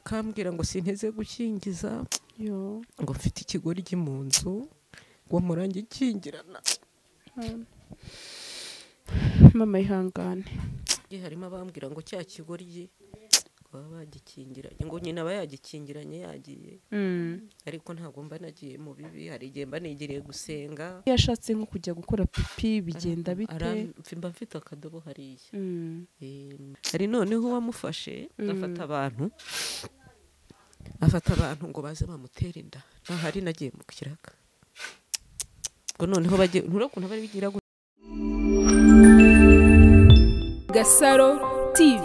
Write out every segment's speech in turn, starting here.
Bakambwira ngo sinteze gukingiza, ngo mfite ikigoryi mu nzu, ngo murange ikingirana. Mama ihangane. Harimo abambwira ngo cya kigoryi baba bagikingiranye, ngo nyina aba yagikingiranye yagiye. Ariko ntabwo mba nagiye mu bibi, hari igihe mba nigiriye gusenga. Yashatse nko kujya gukora pipi bigenda bite? Mba mfite akadobo hariya. Hari noneho wamufashe afata abantu ngo baze bamutere inda. Ntahari nagiye mu kiraka. Ngo noneho bagiye nturakuntu bari bigira. Gasaro TV.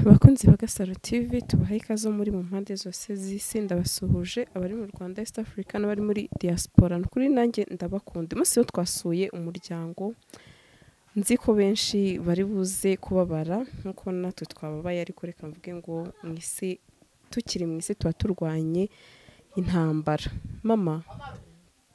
Bakunzi ba Gasaro TV, tubahaye ikaze muri mu mpande zose z'isi, ndabasuhuje abari mu Rwanda, East Africa n'abari muri diaspora. Nukuri nanjye ndabakunda. Umunsi wo twasuye umuryango nzi ko benshi bari buze kubabara nkuko natwe twababaye, ariko reka mvuge ngo mu isi tukiri mu isi tuba turwanye intambara. Mama,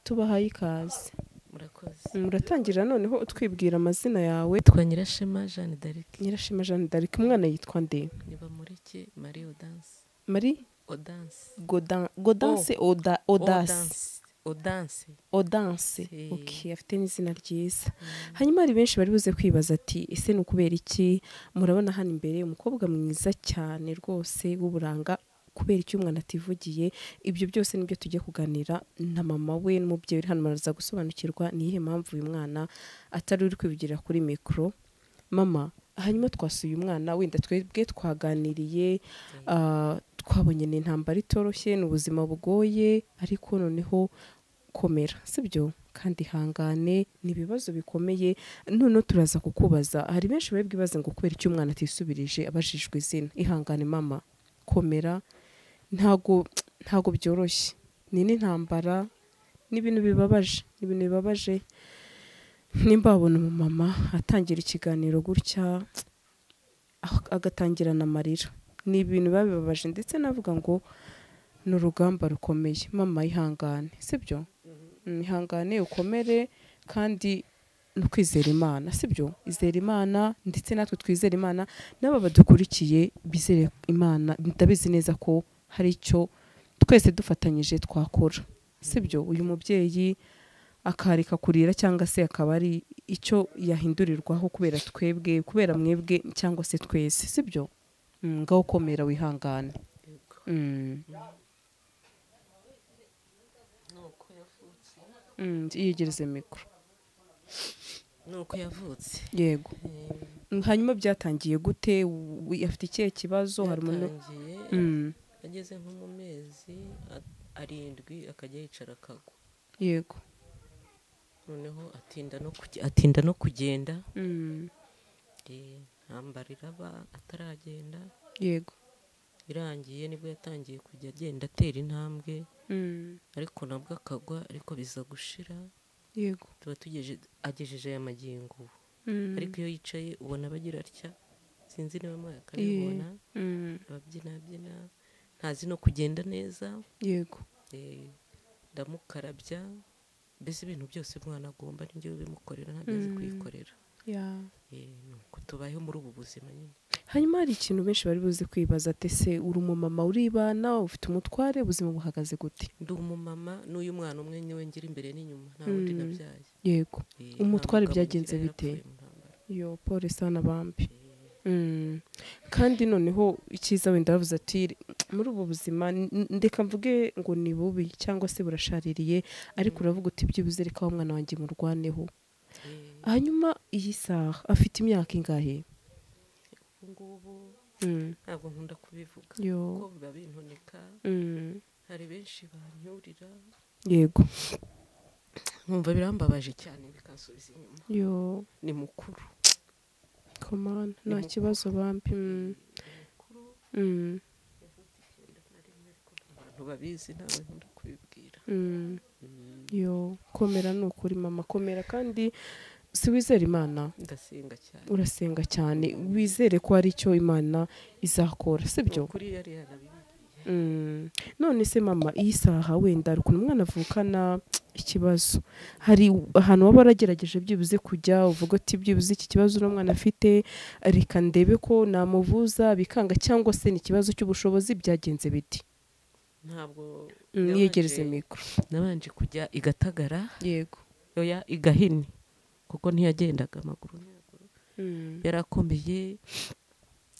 tubahaye ikaze. Murakoze. Muratangira noneho utwibwira amazina yawe. Twa Nyirashema Jeanne d'Arc. Nyirashema Jeanne d'Arc, umwana yitwa nde? Nibamureke Marie Odance. Marie Odance. Godance. Odance. Odance. Odance. Okay, afite n'izina ryiza. Hanyuma hari benshi bari buze kwibaza ati ese ni ukubera iki murabona hano imbere umukobwa mwiza cyane rwose w'uburanga, kubera icyo umwana ativugiye? Ibyo byose nibyo tujye kuganira na mama we n'umubyeyi uri hano, baraza gusobanukirwa niyihe mpamvu uyu mwana atari uri kwivugira kuri mikoro. Mama, hanyuma twasuye umwana wenda twebwe twaganiriye, twabonye ni intambara itoroshye, ni ubuzima bugoye, ariko noneho komera, sibyo? Kandi hangane, ni ibibazo bikomeye. Noneho turaza kukubaza, hari benshi bari bwibaze ngo kubera icyo umwana atisubirije abajijwe izina. Ihangane mama, komera, ntago byoroshye, ni n'intambara, n'ibintu bibabaje, n'ibintu bibabaje. Nimba wabona umumama atangira ikiganiro gutya agatangirana amarira, ni ibintu biba bibabaje, ndetse navuga ngo ni urugamba rukomeye. Mama ihangane, sibyo? Ihangane, ukomere, kandi no kwizera Imana, sibyo? Izera Imana, ndetse natwe twizera Imana, n'aba badukurikiye bizere Imana. Ndabizi neza ko hari icyo twese dufatanyije twakora, sibyo? Uyu mubyeyi akareka kurira cyangwa se akaba ari icyo yahindurirwaho kubera twebwe, kubera mwebwe cyangwa se twese, sibyo? Ngaho komera, wihangane. Iyegereze mikoro. Nuko yavutse. Yego. Hanyuma byatangiye gute? Afite ikihe kibazo? Hari umuntu ageze nko mu mezi 7 akajya yicara akagwa. Yego. Noneho atinda no kugenda. Intambara iraba ataragenda. Yego. Irangiye nibwo yatangiye kujya agenda atera intambwe. Ariko nabwo akagwa, ariko biza gushira. Yego. Tuba tugejeje agejeje aya magingo. Ariko iyo yicaye ubona bagira atya, sinzi niba mwe akabibona. Ababyina byina, ntazi no kugenda neza. Yego. Ndamukarabya, mbese ibintu byose umwana agomba ninjye ubimukorera, ntabwo azi kwikorera. Nuko tubayeho muri ubu buzima nyine. Hanyuma hari ikintu benshi bari buze kwibaza ati ese uri umumama uribana, ufite umutware, ubuzima buhagaze gute? Ndi umumama n'uyu mwana umwe niwe ngira imbere n'inyuma, nta wundi nabyaye. Yego. Umutware byagenze bite? Yo, pole sana bambi. Kandi noneho icyiza wenda bavuze ati muri ubu buzima ndeka mvuge ngo ni bubi cyangwa se burashaririye, ariko uravuga uti byibuze reka wa mwana wanjye murwaneho. Hanyuma iyi saha afite imyaka ingahe? Ngubu ntabwo nkunda kubivuga kuko biba bintoneka. Hari benshi banyurira. Yego. Nkumva birambabaje cyane bikansubiza inyuma. Yo, ni mukuru. Komana, nta kibazo bambi. Abantu babizi ntabwo nkunda kubibwira. Yo, komera ni ukuri mama, komera, kandi si wizera Imana? Ndasenga cyane. Urasenga cyane, wizere ko hari icyo Imana izakora, sibyo? Kuri yari yarabibwiye. None se mama, iyi saha wenda ukuntu umwana avukana ikibazo, hari ahantu waba waragerageje byibuze kujya uvuga ati byibuze iki kibazo uno mwana afite reka ndebe ko namuvuza bikanga, cyangwa se ni ikibazo cy'ubushobozi, byagenze biti? Ntabwo Niyegereze mikoro. Nabanje kujya i Gatagara. Yego. Oya, i Gahini, kuko ntiyagendaga amaguru yarakomeye,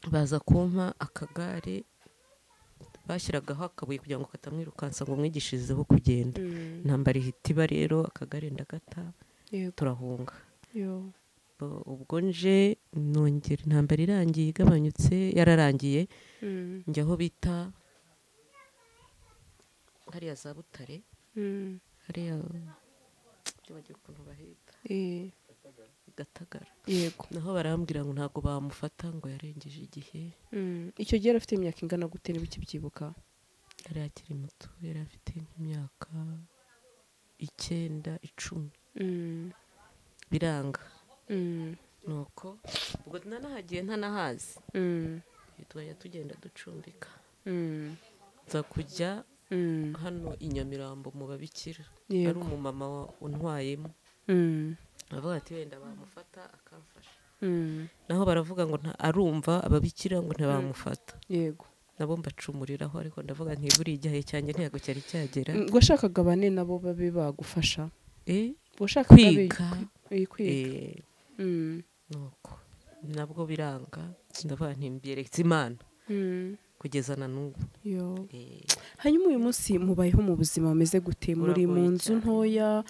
baza kumpa akagare bashyiragaho akabuye kugira ngo katamwirukansa ngo umwigishirizeho kugenda. Intambara ihita iba rero, akagare ndagata, turahunga. Ubwo nje nongera intambara irangiye igabanyutse, yararangiye, njya aho bita hariya za Butare, hariya bagiye ukuntu bahita Gatagara. Yego. Naho barambwira ngo ntabwo bamufata ngo yarengeje igihe. Icyo gihe afite imyaka ingana gute niba ukibyibuka? Yari akiri muto, yari afite nk'imyaka 9, 10. Biranga. Nuko ubwo nanahagiye ntanahazi. Twajya tugenda ducumbika. Nza kujya hano i Nyamirambo mu babikira, ari umumama untwayemo. Avuga ati wenda bamufata akamfasha. Naho baravuga ngo arumva ababikira ngo ntibamufata. Yego. Nabo mbacumuriraho, ariko ndavuga nti buri igihe cyanjye ntabwo cyari cyagera. Washakaga bane nabo babe bagufasha? Washakaga kwiga. Kwiga. Nuko nabwo biranga, ndavuga nti mbyeretse Imana. Kugeza na n'ubu. Hanyuma uyu munsi mubayeho mu buzima bumeze gute? Muri mu nzu ntoya,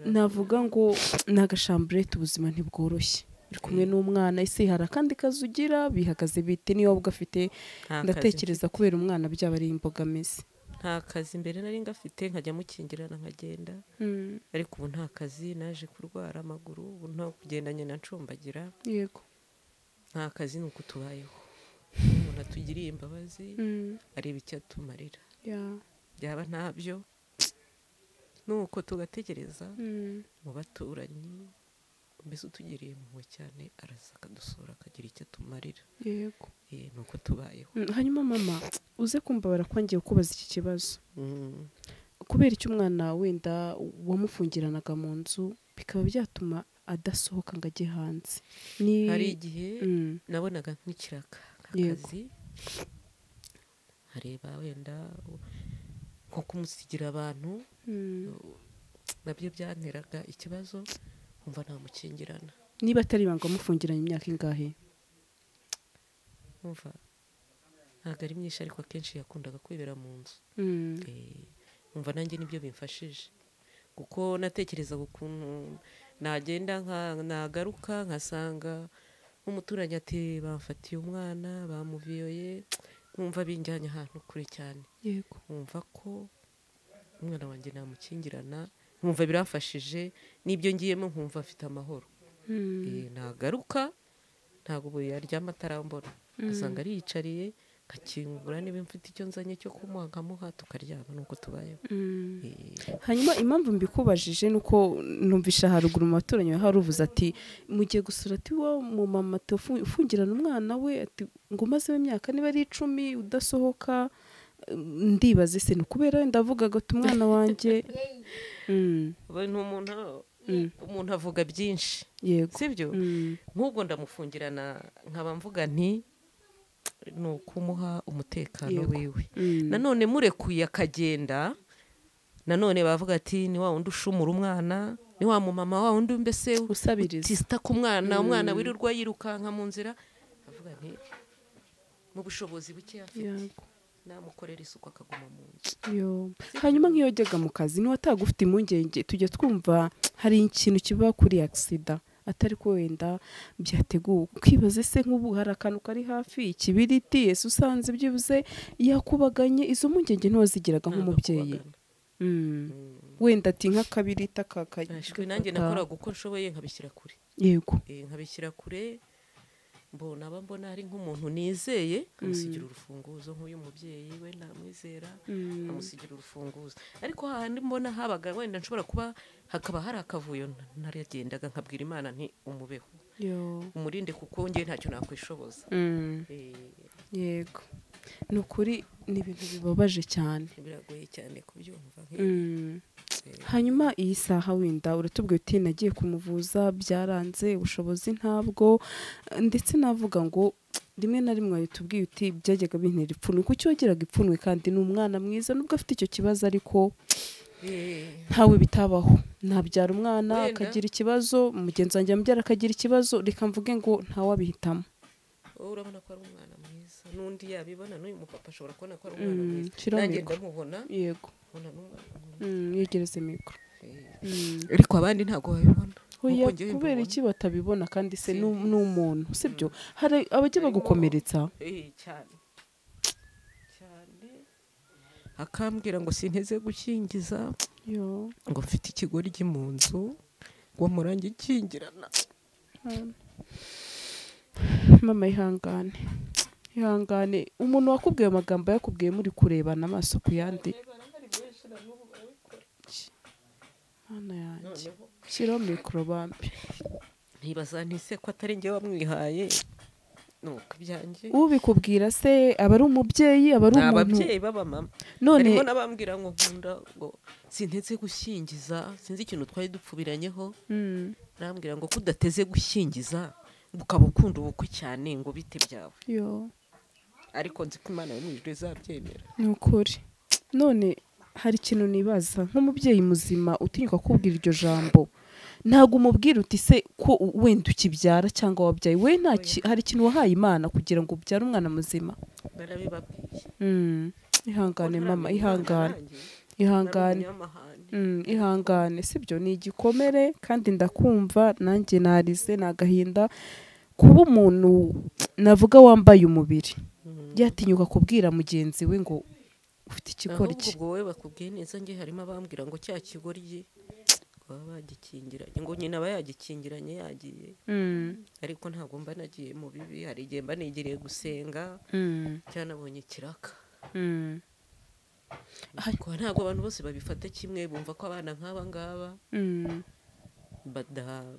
navuga ngo ni agashamburete, ubuzima ntibworoshye. Uri kumwe n'umwana, ese hari akandi kazi ugira? Bihagaze bite niyo waba ugafite? Ndatekereza kubera umwana byaba ari imbogamizi. Nta kazi mbere nari ngafite, nkajya mukingirana nkagenda, ariko ubu nta kazi, naje kurwara amaguru, ubu nta kugendanye na ncumbagira. Yego. Nta kazi, ni uko tubayeho. Umuntu atugiriye imbabazi areba icyo atumarira, byaba ntabyo nuko tugategereza mu baturanyi, mbese utugiriye impuhwe cyane araza akadusura akagira icyo atumarira. Yego. Nuko tubayeho. Hanyuma mama, uze kumbabara ko ngiye kubaza iki kibazo. Kubera icyo umwana wenda wamufungiranaga mu nzu bikaba byatuma adasohoka ngo ajye hanze? Hari igihe nabonaga nk'ikiraka akazi, hareba wenda nko kumusigira abantu, nabyo byanteraga ikibazo, nkumva ntamukingirana. Niba atari ibanga, wamufungiranye imyaka ingahe? Nkumva ntabwo ari myinshi, ariko akenshi yakundaga kwibera mu nzu. Nkumva nanjye nibyo bimfashije, kuko natekerezaga ukuntu nagenda nagaruka nkasanga nk'umuturanyi ati bamfatiye umwana bamuviyoye, nkumva binjyanye ahantu kure cyane. Yego. Nkumva ko umwana wanjye namukingirana, nkumva birafashije, n'ibyo ngiyemo nkumva afite amahoro. Nagaruka ntabwo ubu yaryama atarambona, asanga ariyicariye, nkakingura niba mfite icyo nzanye cyo kumuha nkamuha, tukaryama, nuko tubayeho. Hanyuma impamvu mbikubajije nuko numvisha haruguru mu baturanyi haruvuze ati mugiye gusura ati wa mu mama ufungirana umwana we, ati ngo umaze imyaka niba ari 10 udasohoka. Ndibaze se ni kubera ndavugaga ati umwana wanjye. Umuntu avuga byinshi. Yego. Sibyo? Nk'ubwo ndamufungirana nkaba mvuga nti ni ukumuha umutekano wiwe. Nanone murekuye akagenda, nanone bavuga ati ni wa wundi ushumura umwana, ni wa mumama wa wundi mbese usabiriza utista ku mwana, umwana wirirwa yirukanka mu nzira. Avuga nti mu bushobozi buke afite namukorera isuku akaguma mu nzu. Hanyuma nk'iyo wajyaga mu kazi niba atagufite impungenge, tujya twumva hari ikintu kiba kuri accident atari ko wenda byateguwe, ukibaze se nk'ubu hari akantu kari hafi ikibiriti, ese usanze byibuze yakubaganye, izo mpungenge ntiwazigiraga nk'umubyeyi? Wenda ati nk'akabiriti akakajwe, nanjye nakoraga uko nshoboye nkabishyira kure. Yego. Nkabishyira kure, mbona mbona ari nk'umuntu nizeye, nkamusigira urufunguzo nk'uyu mubyeyi we namwizera, nkamusigira urufunguzo. Ariko hahandi mbona habaga wenda nshobora kuba hakaba hari akavuyo, naragendaga nkabwira Imana nti umubeho, umurinde kuko ngiye ntacyo nakwishoboza. Yego. Ni ukuri ni ibintu bibabaje cyane, biragoye cyane kubyumva. Hanyuma iyi saha wenda uratubwiye uti nagiye kumuvuza byaranze, ubushobozi ntabwo, ndetse navuga ngo rimwe na rimwe tubwiye uti byajyaga bintera ipfunwe. Kuki wagiraga ipfunwe kandi ni umwana mwiza nubwo afite icyo kibazo, ariko ntawe bitabaho. Nabyara umwana akagira ikibazo, mugenzi wanjye amubyara akagira ikibazo, reka mvuge ngo ntawe abihitamo. Urabona ko ari umwana mwiza, n'undi yabibona, n'uyu mupapa ashobora kubona ko ari umwana mwiza, nanjye ndamubona. Yego, yegereze mikoro. Ariko abandi ntabwo babibona. Kubera iki batabibona kandi se n'umuntu, sibyo? Hari abajya bagukomeretsa cyane cyane, akambwira ngo sinteze gukingiza, ngo mfite ikigoryi mu nzu, ngo murange ikingirana. Mama ihangane, ihangane. Umuntu wakubwiye amagambo yakubwiye muri kurebana amaso ku yandi. Mana yanjye, shyiraho mikoro bambi. Ntibaza ntise ko atari njye wamwihaye, nuko ibyanjye. Ubikubwira se aba ari umubyeyi, aba ari umuntu? Ababyeyi b'abamama. None harimo n'abambwira ngo nkunda, ngo sinteze gushyingiza, sinzi ikintu twari dupfubiranyeho. Arambwira ngo kudateze gushyingiza ukaba ukunda ubukwe cyane, ngo bite byawe. Ariko nzi ko Imana yo mu ijuru izabyemera. Ni ukuri. None hari ikintu nibaza, nk'umubyeyi muzima utinyuka kubwira iryo jambo, ntabwo umubwira uti se ko wenda ukibyara cyangwa wabyaye, we nta hari ikintu wahaye Imana kugira ngo ubyare umwana muzima. Barabibabwiye. Ihangane mama, ihangane, ihangane, ihangane, sibyo? Ni igikomere kandi ndakumva, nanjye narize, ni agahinda kuba umuntu navuga wambaye umubiri yatinyuka kubwira mugenzi we ngo ufite ikigoryi. Ahubwo wowe bakubwiye neza, nge harimo abambwira ngo cya kigoryi baba bagikingiranye, ngo nyina aba yagikingiranye yagiye. Ariko ntabwo mba nagiye mu bibi, hari igihe mba nigiriye gusenga cyanabonye ikiraka. Ariko ntabwo abantu bose babifata kimwe, bumva ko abana nk'aba ngaba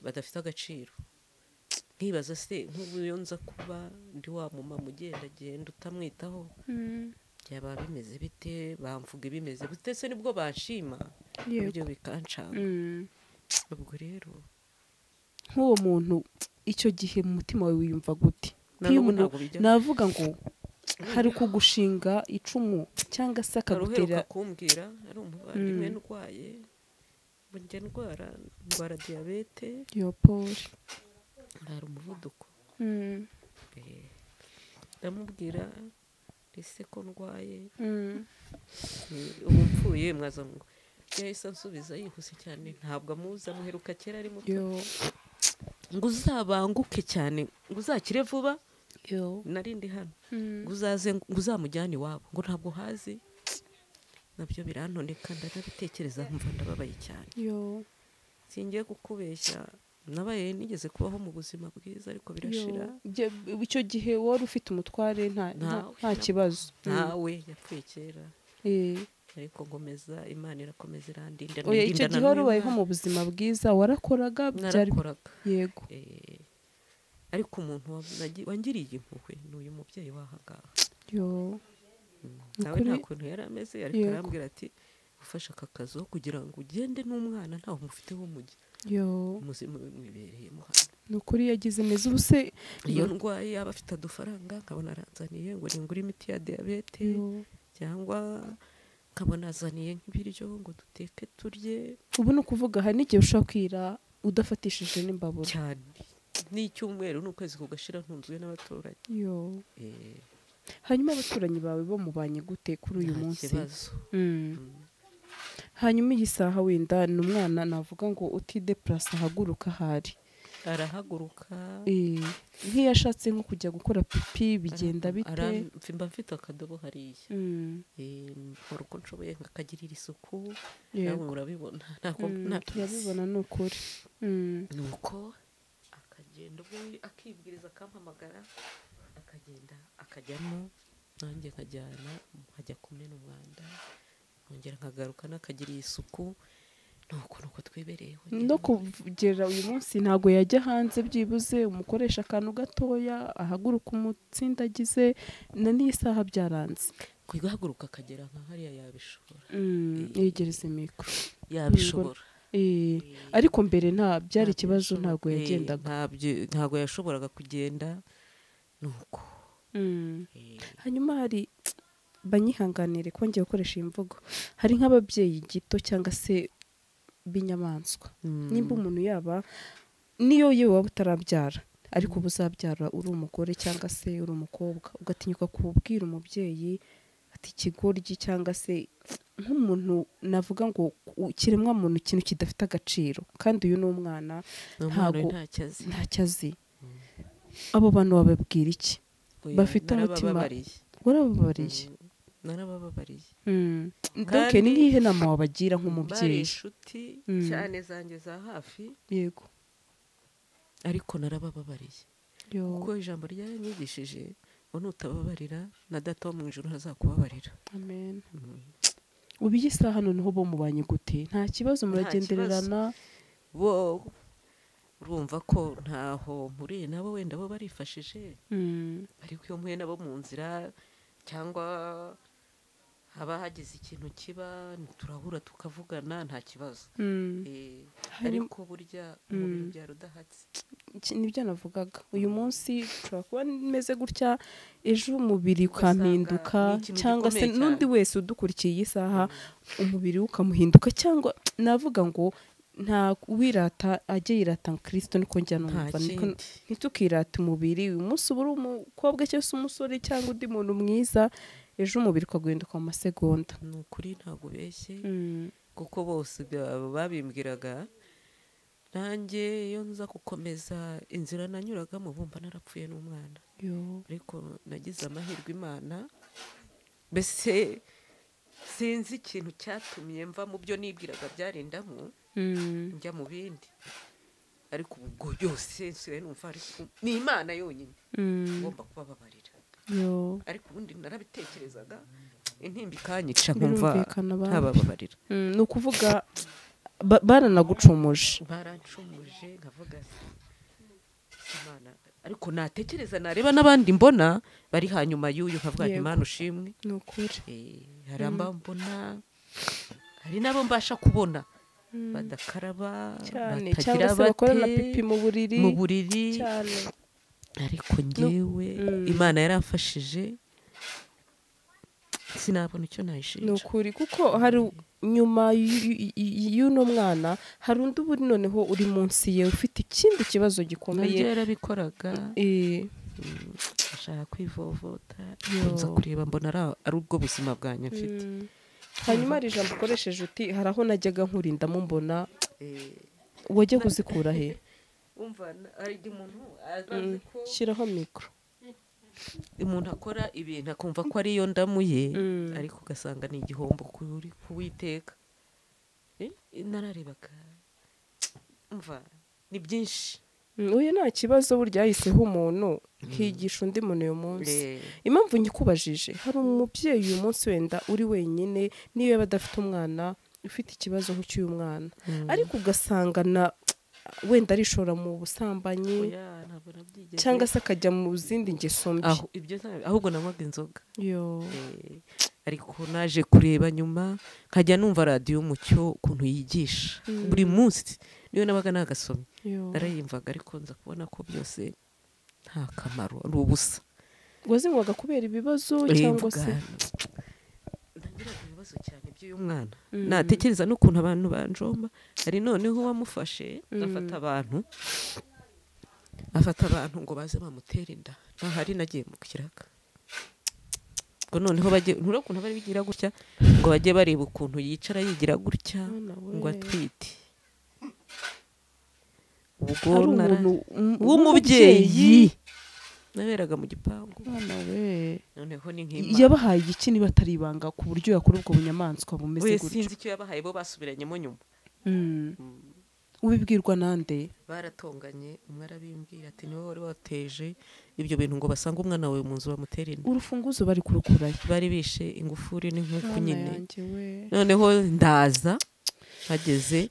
badafite agaciro. Nkibaza se nk'ubu iyo nza kuba ndi wa mumama ugendagenda utamwitaho, byaba bimeze bite? Bamvuga bimeze bite se? Nibwo banshima, ibyo bikancanga. Ubwo rero nk'uwo muntu icyo gihe mu mutima wawe wiyumva gute? Navuga ngo hari kugushinga icumu cyangwa se akagutera. Kumbwira ari umuvandimwe ndwaye, njye ndwara diyabete, yo Paul, ndwara umuvuduko. Ndamubwira ese ko ndwaye, ubu mpfuye mwaza ngo yahise ansubiza yihuse cyane, ntabwo amuzi, amuheruka kera ari muto, ngo uzabanguke cyane, ngo uzakire vuba. Nari ndi hano, ngo uzaze, ngo uzamujyane iwabo, ngo ntabwo hazi. Nabyo birantoneka, ndanabitekereza nkumva ndababaye cyane. Singiye kukubeshya, nabaye nigeze kubaho mu buzima bwiza, ariko birashira. Icyo gihe wari ufite umutware nta kibazo? Ntawe, yapfuye kera. Ariko ngomeza, Imana irakomeza irandinda. Icyo gihe wari ubayeho mu buzima bwiza, warakoraga? Narakoraga. Yego. Ariko umuntu wangiriye impuhwe ni uyu mubyeyi w'ahangaha. Nawe nta kuntu yari ameze, ariko arambwira ati ufashe aka kazu kugira ngo ugende n'umwana ntawe mufite w'umujyi. Muzima mwibereyemo hano. Ni ukuri yagize neza. Ubu se iyo ndwaye yaba afite udufaranga nkabona aranzaniye ngo ningure imiti ya diyabete, cyangwa nkabona azaniye nk'ibiryo ngo duteke turye. Ubu ni ukuvuga hari n'igihe ushobora kwira udafatishije n'imbabura cyane, n'icyumweru n'ukwezi kugashira ntunzwe n'abaturanyi. Hanyuma abaturanyi bawe bo mubanye gute kuri uyu munsi? Hanyuma iyi saha wenda ni umwana navuga ngo utideplasa, ahaguruka ahari arahaguruka. Nk'iyo ashatse nko kujya gukora pipi bigenda bite? Mba mfite akadobo hariya, nkora uko nshoboye nkakagirira isuku, nawe urabibona. Turabibona ni ukuri. Nuko akagenda ubwo akibwiriza akampamagara, akagenda akajyamo, nanjye nkajyana nkajya kumena umwanda, nkongera nkagaruka nakagiriye isuku. Nuko twibereyeho. No kugera uyu munsi ntago yajya hanze, byibuze umukoresha akantu gatoya ahaguruka umutsindagize, na n'isaha byaranze. Guhaguruka akagera nka hariya yabishobora. Yegereza mikoro yabishobora. Ariko mbere nta byari ikibazo, ntago yagendaga. Ntago yashoboraga kugenda nuko. Hanyuma hari banyihanganire kongera gukoresha imvugo, hari nk'ababyeyi gito cyangwa se b'inyamaswa. Nimba umuntu yaba niyo yewe waba utarabyara ariko uba uzabyara uri umugore cyangwa se uri umukobwa, ugatinyuka kubwira umubyeyi ati ikigoryi cyangwa se nk'umuntu navuga ngo kiremwa muntu ikintu kidafite agaciro, kandi uyu ni umwana ntago ntacyo azi. Abo bantu bababwira iki? Bafite umutima warababariye. Narabababariye. Donc ni nkihe nama wabagira nk'umubyeyi? Inshuti cyane zanjye za hafi. Yego. Ariko narabababariye. Kuko ijambo ryaranyigishije ngo nutababarira na data wo mu ijuru ntazakubabarira. Amen. Ubu iyi saha noneho bo mubanye gute? Nta kibazo muragendererana? Bo urumva ko ntaho mpuriye nabo, wenda bo barifashije. Ariko iyo mpuye nabo mu nzira cyangwa haba hagize ikintu kiba turahura tukavugana nta kibazo. Ariko burya umubiri byaro udahatse. Nibyo navugaga. Uyu munsi ushobora kuba meze gutya, ejo umubiri ukampinduka, cyangwa se n'undi wese udukurikiye iyi saha umubiri ukamuhinduka, cyangwa navuga ngo nta wirata ajye yirata Kristo, niko njya numva ntitukirata umubiri. Uyu munsi uba uri umukobwa cyangwa se umusore cyangwa undi muntu mwiza, ejo umubiri ukaguhinduka mu masegonda. Ni ukuri ntabwo ubeshye, kuko bose babimbwiraga. Nanjye iyo nza gukomeza inzira nanyuragamo bumva narapfuye n'umwana. Ariko nagize amahirwe Imana, mbese sinzi ikintu cyatumye mva mu byo nibwiraga byarindamo njya mu bindi. Ariko ubwo byose nsigaye numva ariko ni Imana yonyine ngomba kubababarira. Ariko ubundi narabitekerezaga intimba ikanyica nkumva ntabababarira. Ni ukuvuga baranagucumuje. Barancumuje nkavuga Imana, ariko natekereza nareba n'abandi mbona bari hanyuma y'uyu nkavuga nti Imana ushimwe. Ni ukuri. Hari mbona hari nabo mbasha kubona badakaraba cyane, cyangwa se bakora na pipi mu buriri cyane. Ariko ngewe Imana yaramfashije sinabona icyo nayishinja. Ni ukuri, kuko hari nyuma y'uno mwana hari undi uri noneho uri munsi ye ufite ikindi kibazo gikomeye. Yarabikoraga ashaka kwivovota, nza kureba mbona ari ubwo buzima bwanjye mfite. Hanyuma hari ijambo ukoresheje uti hari aho najyaga nkurinda mumbona, wajya kuzikura he? Umva hari umuntu azi ko shyiraho mikoro, umuntu akora ibintu akumva ko ariyo ndamuye, ariko ugasanga ni igihombo kuri kuwiteka. Nararebaga umva ni byinshi. Uyu nta kibazo burya yahiseho umuntu higisha undi muntu uyu munsi. Impamvu nyikubajije, hari umubyeyi uyu munsi wenda uri wenyine, niyo yaba adafite umwana ufite ikibazo nk'cy'uyu mwana, ariko ugasanga na wenda arishora mu busambanyi cyangwa se akajya mu zindi ngeso mbi. Ahubwo nanywaga inzoga. Ariko naje kureba nyuma nkajya numva radiyo Umucyo ukuntu yigisha buri munsi, niyo nabaga nagasomye narayimvaga, ariko nza kubona ko byose nta kamaro, ari ubusa. Wazinywaga kubera ibibazo cyangwa se? Nagiraga ibibazo cyane by'uyu mwana. Natekereza n'ukuntu abantu banjomba. Hari noneho wamufashe afata abantu ngo baze bamutere inda. Ntahari nagiye mu kiraka. Ngo noneho bajye ntura ukuntu bari bigira gutya, ngo bajye bareba ukuntu yicara yigira gutya ngo atwite. Ubwo w'umubyeyi naberaga mu gipangu. Noneho ni nk'Imana yabahaye iki niba atari ibanga ku buryo yakora ubwo bunyamaswa bumeze gutyo? Sinzi icyo yabahaye, bo basubiranyemo nyuma. Ubibwirwa nande? Baratonganye, umwe arabimbwira ati niwe wari wateje ibyo bintu ngo basange umwana wawe mu nzu bamutere inda. Urufunguzo bari kurukurayo, bari bishe ingufuri n'inkuku nyine. Noneho ndaza Bageze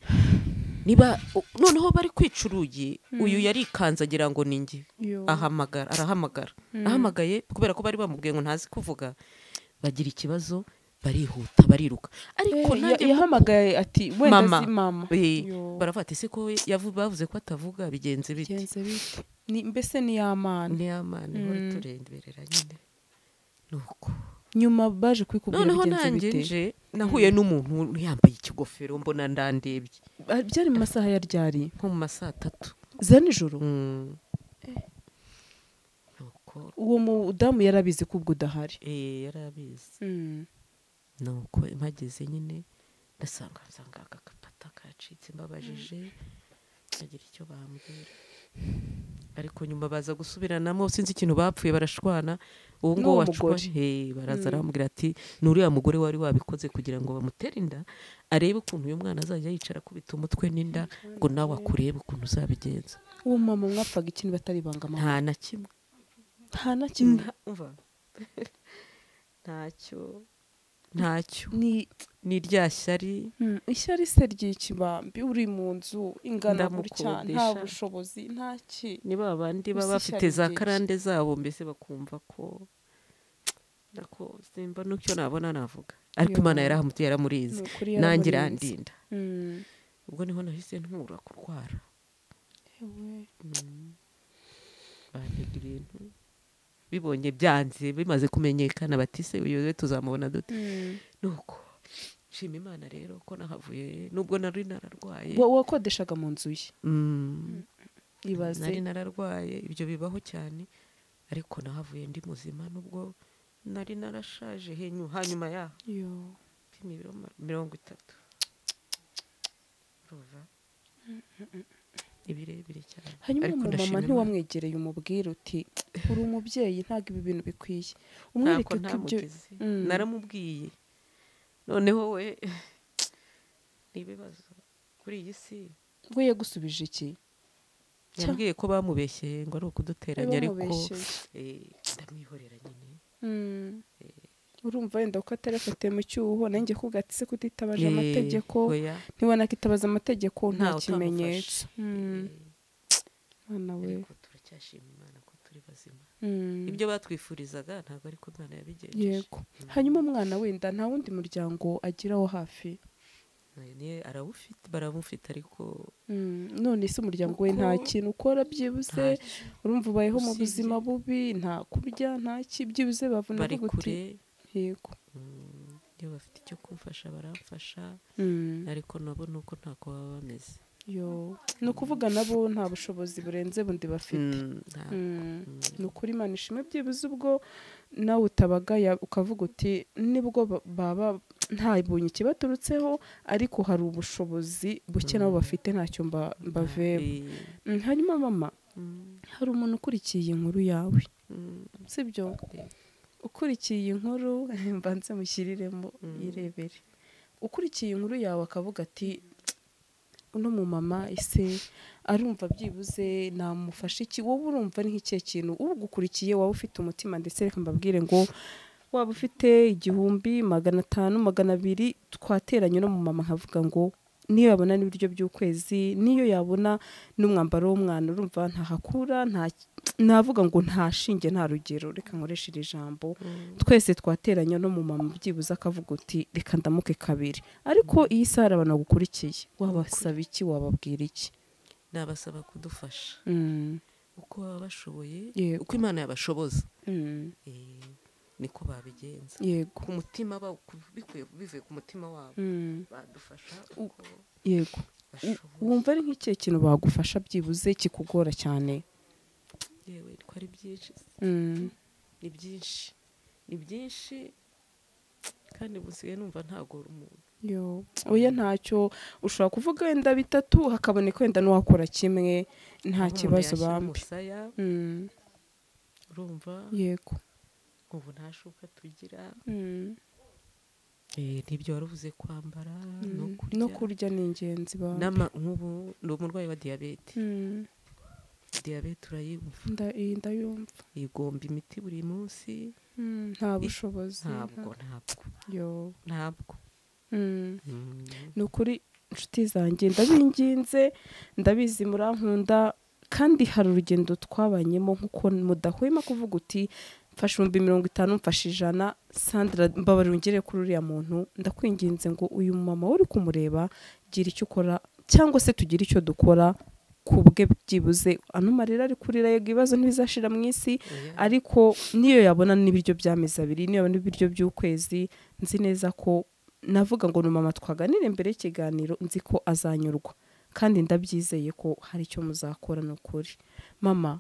niba noneho bari kwica urugi, uyu yarikanze agira ngo ni njye, ahamagara, arahamagara, ahamagaye kubera ko bari bamubwiye ngo ntazi kuvuga, bagira ikibazo, barihuta bariruka. Ariko nanjye yahamagaye ati wenda si mama, baravuga ati se ko bavuze ko atavuga bigenze bite, ni mbese ni yamana, ni yamana ihora iturenberera nyine. Nuko nyuma baje kwikubwira bigenze bite, nje nahuye n'umuntu yambaye ikigofero mbona ndandebye. Byari mu masaha ya ryari? Nko mu masaha 3 za nijoro. Nuko uwo mudamu yarabizi ko ubwo udahari. Yarabizi. Nuko mpageze nyine ndasanga agapata kacitse, mbabajije agira icyo bambwira, ariko nyuma baza gusubiranamo, sinzi ikintu bapfuye barashwana. Uwo ngo wacwa baraza aramubwira ati nuriya mugore wari wabikoze kugira ngo bamutere inda, arebe ukuntu uyu mwana azajya yicara akubita umutwe n'inda, ngo nawe akurebe ukuntu uzabigenza. Uwo mama mwapfaga ikintu batari banga mama? Nta na kimwe, nta na kimwe, ntacyo, ntacyo. Ni rya shyari, ishyari se ry'ikibambi, uri mu nzu ingana gutya, nta bushobozi, nta ki. Ni ba bandi baba bafite za karande zabo, mbese bakumva ko nako simba n'icyo nabona navuga, ariko Imana yarahamutse yaramurize, nanjye irandinda. Ubwo niho nahise ntura kurwara, bantega ibintu bibonye byanze bimaze kumenyekana, bati se uyu tuzamubona dute. Nuko nshima Imana rero ko nahavuye nubwo nari nararwaye. Wakodeshaga mu nzu ye? Ibaze, nari nararwaye, ibyo bibaho cyane, ariko nahavuye ndi muzima nubwo nari narashaje hanyuma yaho pima ibiro 30 ruva ibirebire cyane. Hanyuma mama ntiwamwegereye umubwira uti uri umubyeyi ntabwo ibi bintu bikwiye, umwereke ko ibyo naramubwiye. Noneho we nibibazo kuri iyi si. We yagusubije iki? Yambwiye ko bamubeshyeye ngo ari ukuduteranya, ariko ndamwihorera nyine. Urumva wenda ko atarafatiye mu cyuho, nanjye kugatse se kutitabaje amategeko, ntibona kitabaza amategeko nta kimenyetso. Mwana we, turacyashima Imana ko turi bazima. Ibyo batwifurizaga ntabwo ariko Imana yabigenjeje. Yego. Hanyuma umwana wenda nta wundi muryango agiraho hafi? Arawufite, baramufite, ariko none se umuryango we nta kintu ukora byibuze? Urumva ubayeho mu buzima bubi, nta kurya, nta ki, byibuze bavuna gute? Yego. Iyo bafite icyo kumfasha baramfasha, ariko nabo nuko ntako baba bameze. Yo, ni ukuvuga nabo nta bushobozi burenze bundi bafite. Ni ukuri Imana ishimwe byibuze ubwo nawe utabagaya ukavuga uti nibwo baba ntabonye ikibaturutseho, ariko hari ubushobozi buke nabo bafite, ntacyo mbaveba. Hanyuma mama, hari umuntu ukurikiye iyi nkuru yawe, sibyo? Ukurikiye iyi nkuru mbanze mushyiriremo irebere. Ukurikiye inkuru yawe akavuga ati uno mumama ese arumva byibuze namufasha iki? Wowe urumva ni nk'ikihe kintu ugukurikiye waba ufite umutima? Ndetse reka mbabwire ngo waba ufite 1000, 500, 200, twateranye no mumama nkavuga ngo niyo yabona n'ibiryo by'ukwezi, niyo yabona n'umwambaro w'umwana, urumva ntahakura, navuga ngo nta shinge nta rugero, reka nkoreshe iri jambo. Twese twateranye no mumama byibuze akavuga uti reka ndamuke kabiri. Ariko iyi saha abantu bagukurikiye wabasaba iki, wababwira iki? Nabasaba kudufasha uko baba bashoboye, uko Imana yabashoboza, niko babigenza. Yego. Ku mutima bivuye ku mutima wabo badufasha uko. Yego. Wumva ari nk'ikihe kintu bagufasha byibuze kikugora cyane? Yewe ko ari byinshi. Ni byinshi, ni byinshi, kandi busigaye numva ntagora umuntu. Yo, oya ntacyo ushobora kuvuga wenda bitatu hakaboneka wenda n'uwakora kimwe, nta kibazo bambi. Urumva? Yego. Ubu nta shuka tugira. Nibyo waruvuze kwambara no kurya. No kurya ni ingenzi bambi. Nk'ubu ndi umurwayi wa diyabete. Diyabete urayumva? Ndayumva. Igomba imiti buri munsi. Nta bushobozi. Ntabwo. Yo. Ntabwo. Ni ukuri Inshuti zanjye ndabinginze, ndabizi murankunda, kandi hari urugendo twabanyemo nkuko mudahwema kuvuga uti mfashe 50,000, mfashe 100, Sandra mbabarira ungere kuri uriya muntu, ndakwinginze ngo uyu mama uri kumureba gira icyo ukora cyangwa se tugire icyo dukora kubwe, byibuze ano marira ari kurira, yego ibibazo ntibizashira mu isi, ariko niyo yabona n'ibiryo by'amezi abiri, niyo yabona ibiryo by'ukwezi, nzi neza ko navuga ngo ni mama twaganire mbere y'ikiganiro, nzi ko azanyurwa kandi ndabyizeye ko hari icyo muzakora. Ni ukuri mama,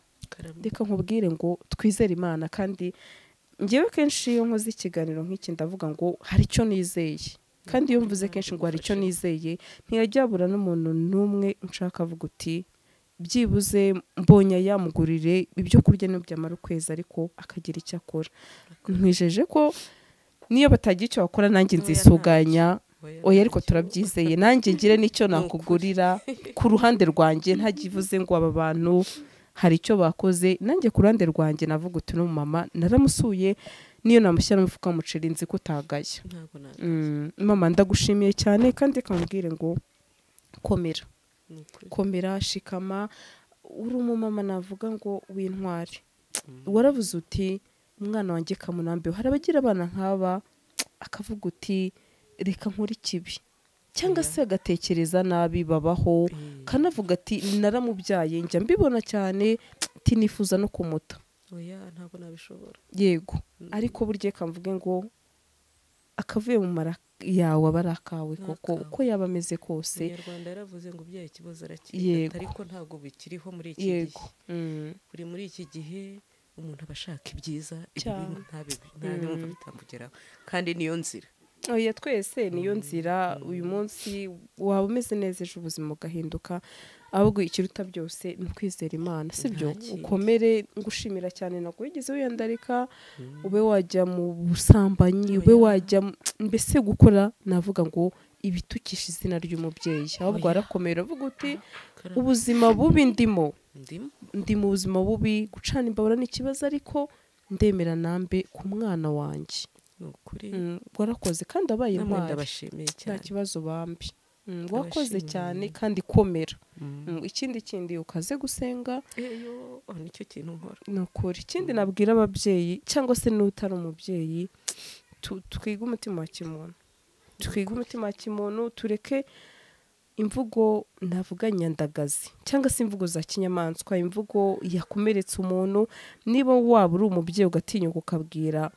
reka nkubwire ngo twizere Imana, kandi ngewe kenshi iyo nkoze ikiganiro nk'iki ndavuga ngo hari icyo nizeye, kandi iyo mvuze kenshi ngo hari icyo nizeye ntiyajyabura n'umuntu n'umwe nshaka avuga uti byibuze mbonye yamugurire ibyo kurya n'ibyamara ukwezi, ariko akagira icyo akora. Nkwijeje ko niyo batagira icyo bakora nanjye nzisuganya, oya ariko turabyizeye, nanjye ngire n'icyo nakugurira ku ruhande rwanjye, ntagivuze ngo aba bantu hari icyo bakoze, nanjye ku ruhande rwanjye navuga uti no mama naramusuye, niyo namushyira mu mufuka w'umuceri nzi ko utagaya. Mama ndagushimiye cyane, kandi kamubwire ngo komera, komera, shikama, uri umumama navuga ngo w'intwari. Waravuze uti umwana wanjye kamunambeho, hari abagira abana nk'aba akavuga uti reka nkore ikibi, cyangwa se agatekereza nabi, babaho kanavuga ati naramubyaye njya mbibona cyane, tinifuza no kumuta. Oya ntabwo nabishobora. Yego, ariko burye kamvuge ngo akavuye mu mara yawe abarakawe koko uko yaba ameze kose. Umunyarwanda yaravuze ngo ubyaye ikibazo arakirata, ariko ntabwo bikiriho muri iki gihe. Buri muri iki gihe umuntu aba ashaka ibyiza, ibibi ntabimva bitambugeraho, kandi niyo nzira. Oya twese niyo nzira. Uyu munsi waba umeze neza, ejo ubuzima bugahinduka, ahubwo ikiruta byose ni ukwizera Imana, sibyo? Ukomere, ngushimira cyane ntabwo wigeze wiyandarika, ube wajya mu busambanyi, ube wajya mbese gukora navuga ngo ibitukisha izina ry'umubyeyi, ahubwo warakomera uvuga uti ubuzima bubi ndimo, ndi mu buzima bubi, gucana imbabura ni ikibazo, ariko ndemera nambe ku mwana wanjye. Warakoze kandi abaye intwari, nta kibazo bambi, wakoze cyane kandi komera. Ikindi kindi ukaze gusenga, nicyo kintu nkora. Ni ukuri. Ikindi nabwira ababyeyi cyangwa se n'utari umubyeyi, twige umutima wa kimuntu, twige umutima wa kimuntu, tureke imvugo navuga nyandagazi cyangwa se imvugo za kinyamaswa, imvugo yakomeretsa umuntu. Niba waba uri umubyeyi ugatinyuka ukabwira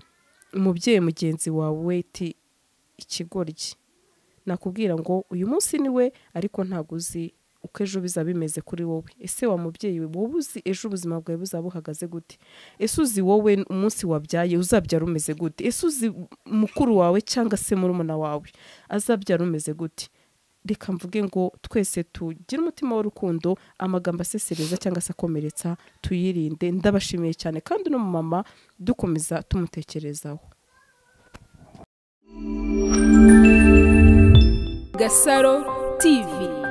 umubyeyi mugenzi wawe ati ikigoryi, nakubwira ngo uyu munsi niwe, ariko ntabwo uzi uko ejo bizaba bimeze kuri wowe. Ese wa mubyeyi we, wowe uzi ejo ubuzima bwawe buzaba buhagaze gute? Ese uzi wowe umunsi wabyaye uzabyara umeze gute? Ese uzi mukuru wawe cyangwa se murumuna wawe azabyara umeze gute? Reka mvuge ngo twese tugire umutima w'urukundo, amagambo asesereza cyangwa se akomeretsa tuyirinde. Ndabashimiye cyane, kandi no mama dukomeza tumutekerezaho. Gasaro TV.